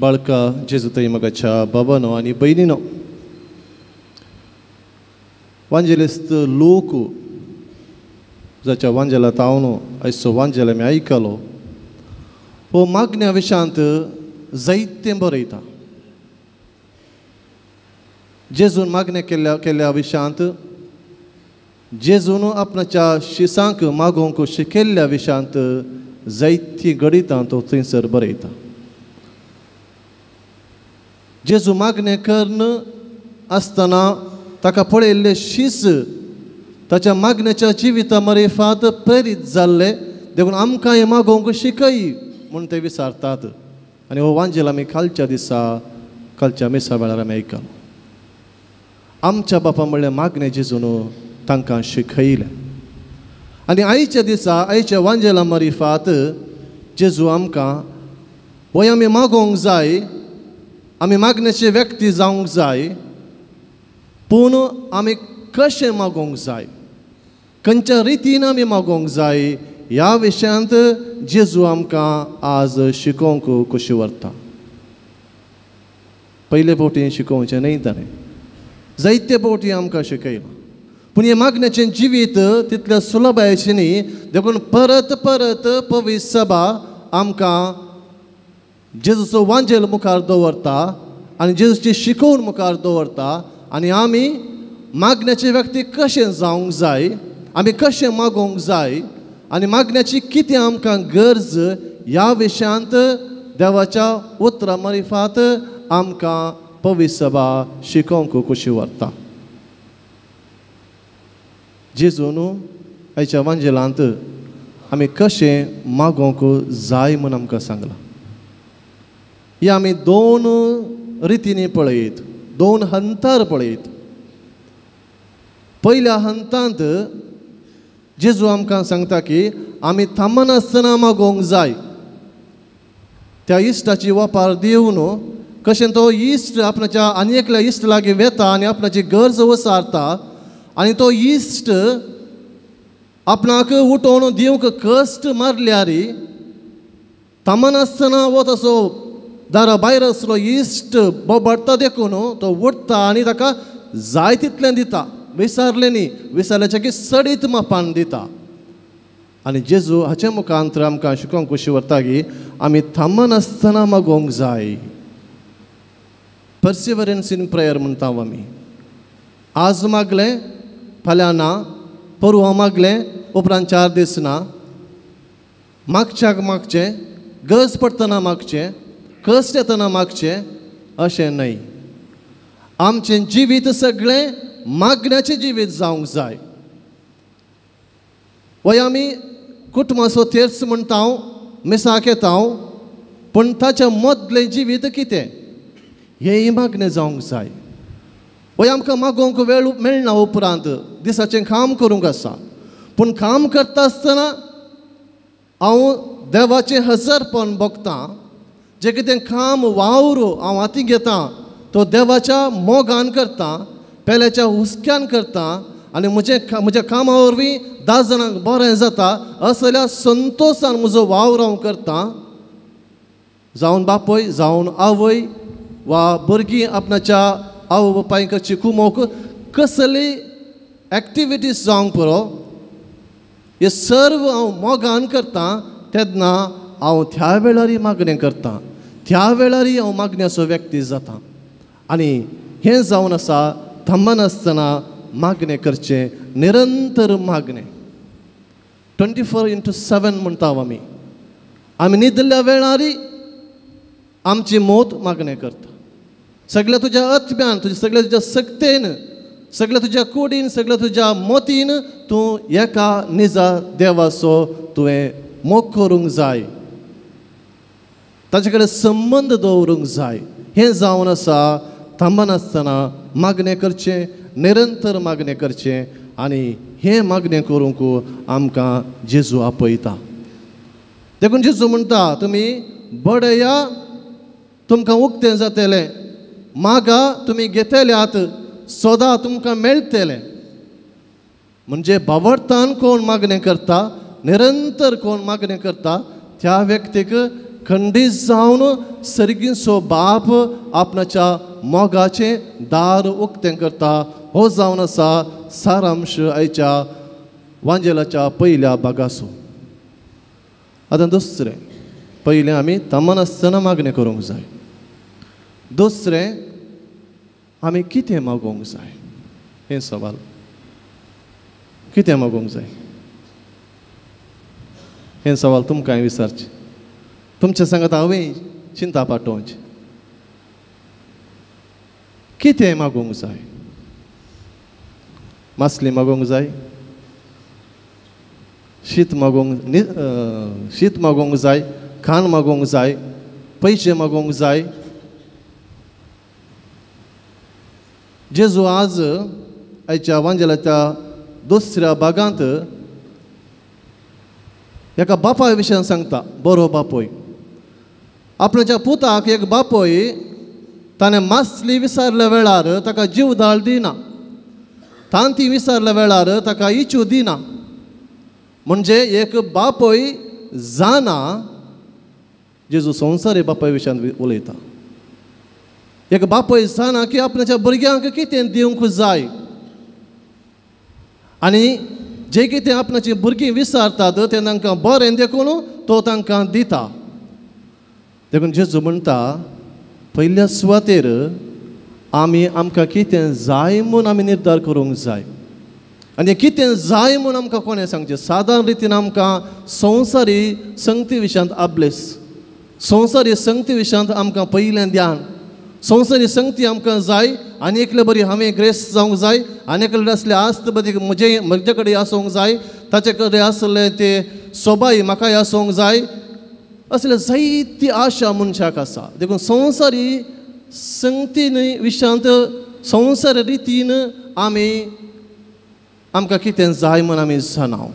बाळका जेजू मगाच्या बाबानो आनी भयणीनो, वांजेलिस्त लोक जाच्या वांजेला तावन आयचो वांजेल आमी आयकलो हो मागण्या विशांत जायतें बरयता. जेजून मागणें केल्ल्या विशांत, जेजून आपणाच्या शिसांक मागोवंक शिकयल्ल्या विशांत जायतीं घडितां तो थंयसर बरयता. जेजू मागणें करून आसतना ताका पळयल्ले शीस ताच्या मागण्याच्या जिविता मरेफात प्रेरीत जाल्ले देखून आमकां हें मागोवंक शिकय म्हूण ते विचारतात. आनी हो वांजेल आमी कालच्या दिसा कालच्या मिसा वेळार आमी आयकलो. आमच्या बापा म्हणलें मागणें जेजून तांकां शिकयलें. आनी आयच्या दिसा आयच्या वांजेला मरिफात जेजू आमकां वय आमी मागोवंक जाय, आमी मागण्याचे व्यक्ती जावंक जाय, पूण आमी कशें मागोवंक जाय, खंयच्या रितीन आमी मागोवंक जाय ह्या विशयांत जेजू आमकां आज शिकोवंक कशी व्हरता. पयले फावटी शिकोवचें न्हय ताणें, जायते फावटी आमकां शिकयलां, पूण हें मागण्याचें जिवीत तितलें सुलभायेचें न्ही. देखून परत परत पवित्र सभा आमकां जेजूचो वांजेल मुखार दवरता आनी जेजूची शिकोवण मुखार दवरता आनी आमी मागण्याचे व्यक्ती कशें जावंक जाय, आमी कशें मागोवंक जाय आनी मागण्याची कितें आमकां गरज ह्या विशयांत देवाच्या उतरा मारिफात आमकां पवित्र सभा शिकोवंक कशी व्हरता. जेजून आयच्या वांजेलांत आमी कशें मागोवंक जाय म्हूण आमकां सांगलां. ही आमी दोन रितींनी पळयत, दोन हंतार पळयत. पयल्या हंतांत जेजू आमकां सांगता की आमी थांबनासतना मागोवंक जाय. त्या इश्टाची वापर दिवन कशें तो इश्ट आपणाच्या आनी एकल्या इश्ट लागीं वेता आनी आपणाची गरज वसारता आनी तो इश्ट आपणाक उठोवन दिवंक कश्ट मारल्यार थांबनासतना वो तसो दारा भायर आसलो इश्ट बोबाडटा देखून तो उठता आनी ताका जाय तितलें दिता, विसारलें न्ही, विसारल्याच्या की सडीत मापान दिता. आनी जेजू हाचे मुखांतर आमकां शिकोवंक कशी व्हरता की आमी थांबनासतना मागोवंक जाय. पर्सिवरन्स इन प्रेयर म्हणटा आमी. आज मागलें फाल्यां ना, परवां मागलें उपरांत 4 दीस ना, मागच्याक मागचें, गरज पडटना मागचें, कश्ट येतना मागचें अशें न्हय. आमचें जिवीत सगळें मागण्याचें जिवीत जावंक जाय. वय आमी कुटुंबाचो तेर्स म्हणटा, मिसाक येता, पूण ताच्या मदलें जिवीत कितें हेंय मागणें जावंक जाय. वय आमकां मागोवंक वेळ मेळना उपरांत दिसाचें काम करूंक आसा, पूण काम करता आसतना हांव देवाचें हजरपण भोगतां. जें कितें काम वावर हांव हाती घेतां तो देवाच्या मोगान करता, पेल्याच्या हुस्क्यान करता आनी म्हज्या कामा वरवीं 10 जाणांक बरें जाता असल्या संतोशान म्हजो वावर हांव करता. जावन बापूय, जावन आवय वा भुरगीं आपणाच्या आवय बापाय करची कुमोक कसली एक्टिविटीज जावंक पुरो, हे सर्व हांव मोगान करता तेन्ना हांव त्या वेळारय मागणें करता, त्या वेळारय हांव मागण्याचो व्यक्ती जाता. आनी हें जावन आसा थांबनासतना मागणें करचें, निरंतर मागणें, 24/7 म्हणटा आमी. आमी न्हिदल्या वेळारय आमची मोत मागणें करता. सगळ्या तुज्या आत्म्यान, तुज्या सगळ्या तुज्या सक्तेन, सगळ्या तुज्या कुडीन, सगळ्या तुज्या मोतीन तूं एका निजा देवाचो तुवें मोग करूंक जाय, ताचे कडेन संबंद दवरूंक जाय. हें जावन आसा थांबनासतना मागणें करचें, निरंतर मागणें करचें आनी हें मागणें करूंक आमकां जेजू आपयता. देखून जेजू म्हणटा तुमी बडया तुमकां उक्तें जातलें, मागा तुमी घेतल्यात, सोदा तुमकां मेळटलें. म्हणजे भावार्थान कोण मागणें करता, निरंतर कोण मागणें करता त्या व्यक्तीक खंडीत जावन सर्गीचो बाप आपणाच्या मोगाचें दार उक्तें करता. हो जावन आसा सारांश आयच्या वांजेलाच्या पयल्या भागाचो. आतां दुसरें, पयलें आमी तमनासतना मागणें करूंक जाय. दुसरें, आमी कितें मागोवंक जाय हें सवाल. कितें मागोवंक जाय हें सवाल तुमकां विचारचें. तुमच्या सांगात हांवें चिंता पाठोवची. कितें मागोवंक जाय? मासली मागोवंक जाय, शीत मागोवंक जाय, खाण मागोवंक जाय, पयशे मागोवंक जाय. जेजू आज आयच्या वांजेलाच्या दुसऱ्या भागांत एका बापाय विशयान सांगता. बरो बापूय आपणाच्या पुताक एक बापूय ताणें मासली विसरल्या वेळार ताका जीवदाळ दिना, तांती विसरल्या वेळार ताका इचू दिना. म्हणजे एक बापूय जाणा, जेजू संवसारी बापाय विशयान उलयता. एक बापूय जाणा की आपणाच्या भुरग्यांक कितें दिवंक जाय आनी जे कितें आपणाची भुरगीं विसरतात तें तांकां बरें देखून तो तांकां दिता. देखून जेजू म्हणटा पयल्या सुवातेर आमी आमकां कितें जाय म्हूण आमी निर्धार करूंक जाय. आनी कितें जाय म्हूण आमकां कोणें सांगचें? सादारण रितीन आमकां संवसारी संगती विशयांत अभ्यास, संवसारी संगती विशयांत आमकां पयलें ध्यान, संवसारी संगती आमकां जाय. आनी एकले बरी हांवें ग्रेस जावंक जाय, आनी एकले आसले आस्त बरी म्हजे म्हजे कडेन आसूंक जाय, ताचे कडेन आसले ते सोबाय म्हाकाय आसूंक जाय, असले जायती आशा मनशाक आसा. देखून संवसारी संगतीन विशयांत संवसार रितीन आमी आमकां कितें जाय म्हूण आमी जाणा.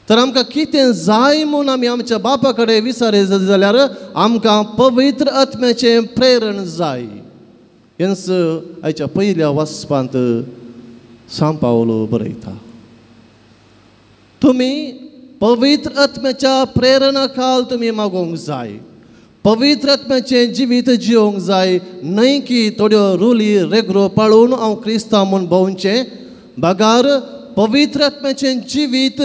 तर आमकां कितें जाय म्हूण आमी आमच्या बापा कडेन विचारले जाल्यार आमकां पवित्र आत्म्याचें प्रेरण जाय. हेंच आयच्या पयल्या वाचपांत सांव पावलो बरयता. तुमी पवित्र आत्म्याच्या प्रेरणा खाल तुमी मागोवंक जाय, पवित्र आत्म्याचें जिवीत जिवंक जाय, न्हय की थोड्यो रुली रेगरो पाळून हांव क्रिस्तांव म्हूण भोंवचें, बगार पवित्र आत्म्याचें जिवीत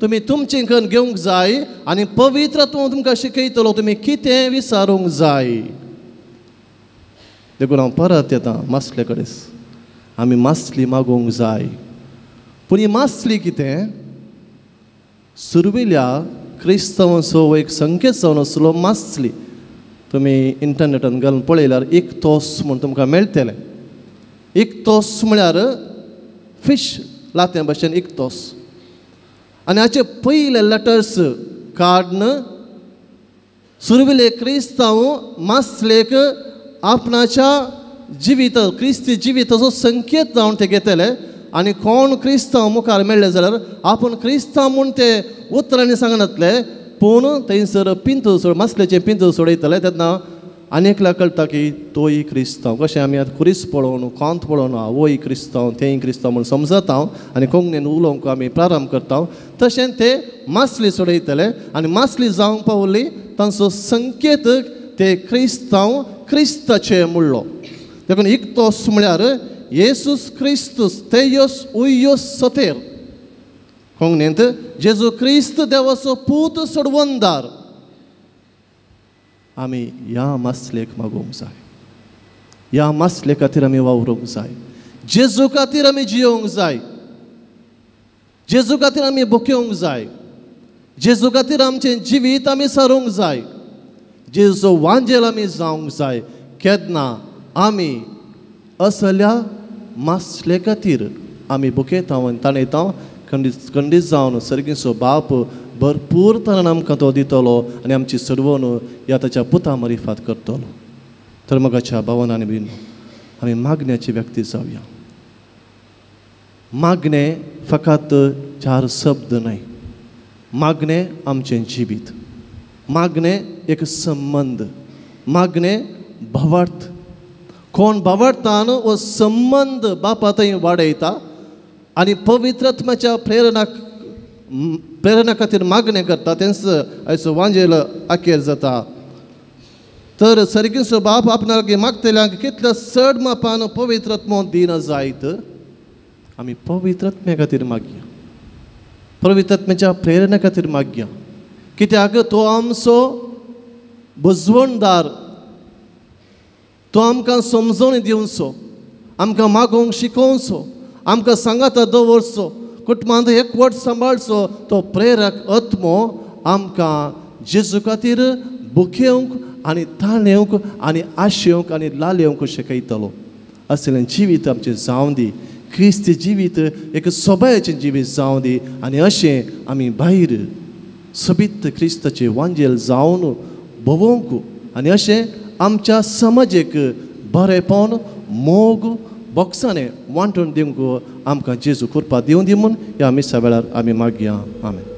तुमी तुमचें करून घेवंक जाय आनी पवित्र आत्मा तुमकां शिकयतलो तुमी कितें विचारूंक जाय. देखून हांव परत येता मासले कडेन. आमी मासली मागोवंक जाय. पूण ही मासली कितें? सुरवेल्या क्रिस्तांवांचो एक संकेत जावन आसलो मासली. तुमी इंटरनेटान घालून पळयल्यार एक तोस म्हूण तुमकां मेळटलें. एक तोस म्हळ्यार फिश, लात्या भाशेन एक तोस. आनी हाचे पयले लेटर्स काडून सुरवेले क्रिस्तांव मासलेक आपणाच्या जिवीत क्रिस्ती जिविताचो संकेत जावन ते घेतले. आनी कोण क्रिस्तांव मुखार मेळ्ळे जाल्यार आपूण क्रिस्तांव म्हूण ते उतरांनी सांगनातले, पूण थंयसर पिंतूर सोड मासलेचें पिंतूर सोडयतले तेन्ना आनी एकल्या कळटा की तोय क्रिस्तांव. कशें आमी आतां खुरीस पळोवन कोंत पळोवन आवय क्रिस्तांव तेय क्रिस्तांव म्हूण समजता आनी कोंकणीन उलोवंक आमी प्रारंभ करता, तशें ते मासली सोडयतले. आनी मासली जावंक पावली तांचो संकेत ते क्रिस्तांव क्रिस्ताचे म्हणलो. देखून इकतोस म्हळ्यार येसूस क्रिस्तूस तेयोस उयोस सोतेर, कोंकणींत जेजू क्रिस्त देवाचो पूत सोडवणदार. आमी ह्या मासलेक मागोवंक जाय, ह्या मासले खातीर आमी वावरूंक जाय, जेजू खातीर आमी जियोवंक जाय, जेजू खातीर आमी भोकेवंक जाय, जेजू खातीर आमचें जिवीत आमी सारूंक जाय, जेजूचो वांजेल आमी जावंक जाय. केन्ना आमी असल्या मासले खातीर आमी भुकेता आनी ताणयता, खंडीत जावन सर्गीचो बाप भरपूर तरान आमकां तो दितलो आनी आमची सोडवण ह्या ताच्या पुता मरिफात करतलो. तर मगाच्या भावान आनी भयणींनो, आमी मागण्याची व्यक्ती जावया. मागणें फकत चार शब्द न्हय, मागणें आमचें जिवीत, मागणें एक संबंद, मागणें भावार्थ. कोण भावार्थान हो संबंद बापा थंय वाडयता आनी पवित्र आत्म्याच्या प्रेरणाक प्रेरणा खातीर मागणें करता तेंच आयचो वांजेल अखेर जाता. तर सर्गीचो बाप आपणा लागीं मागतल्यांक कितल्या चड मापान पवित्र आत्मो दिना जायत. आमी पवित्र आत्म्या खातीर मागया, पवित्र आत्म्याच्या प्रेरणा खातीर मागया, कित्याक तो आमचो बुजवणदार, तो आमकां समजोवणी दिवचो, आमकां मागोवंक शिकोवचो, आमकां सांगाता दवरचो, कुटुंबांत एकवट सांबाळचो. तो प्रेरक आत्मो आमकां जेजू खातीर बुखेवंक आनी ताणेवंक आनी आशेवंक आनी लालेवंक शिकयतलो. असलें जिवीत आमचें जावं दी, क्रिस्ती जिवीत एक सोबायाचें जिवीत जावं दी आनी अशें आमी भायर सोबीत क्रिस्ताचें वांजेल जावन भोवंक आनी अशें आमच्या समाजेक बरेपण मोग बोक्साणें वांटून दिवंक आमकां जेजू कृपा दिवं दी म्हूण ह्या मिसा वेळार आमी मागया. आमेन.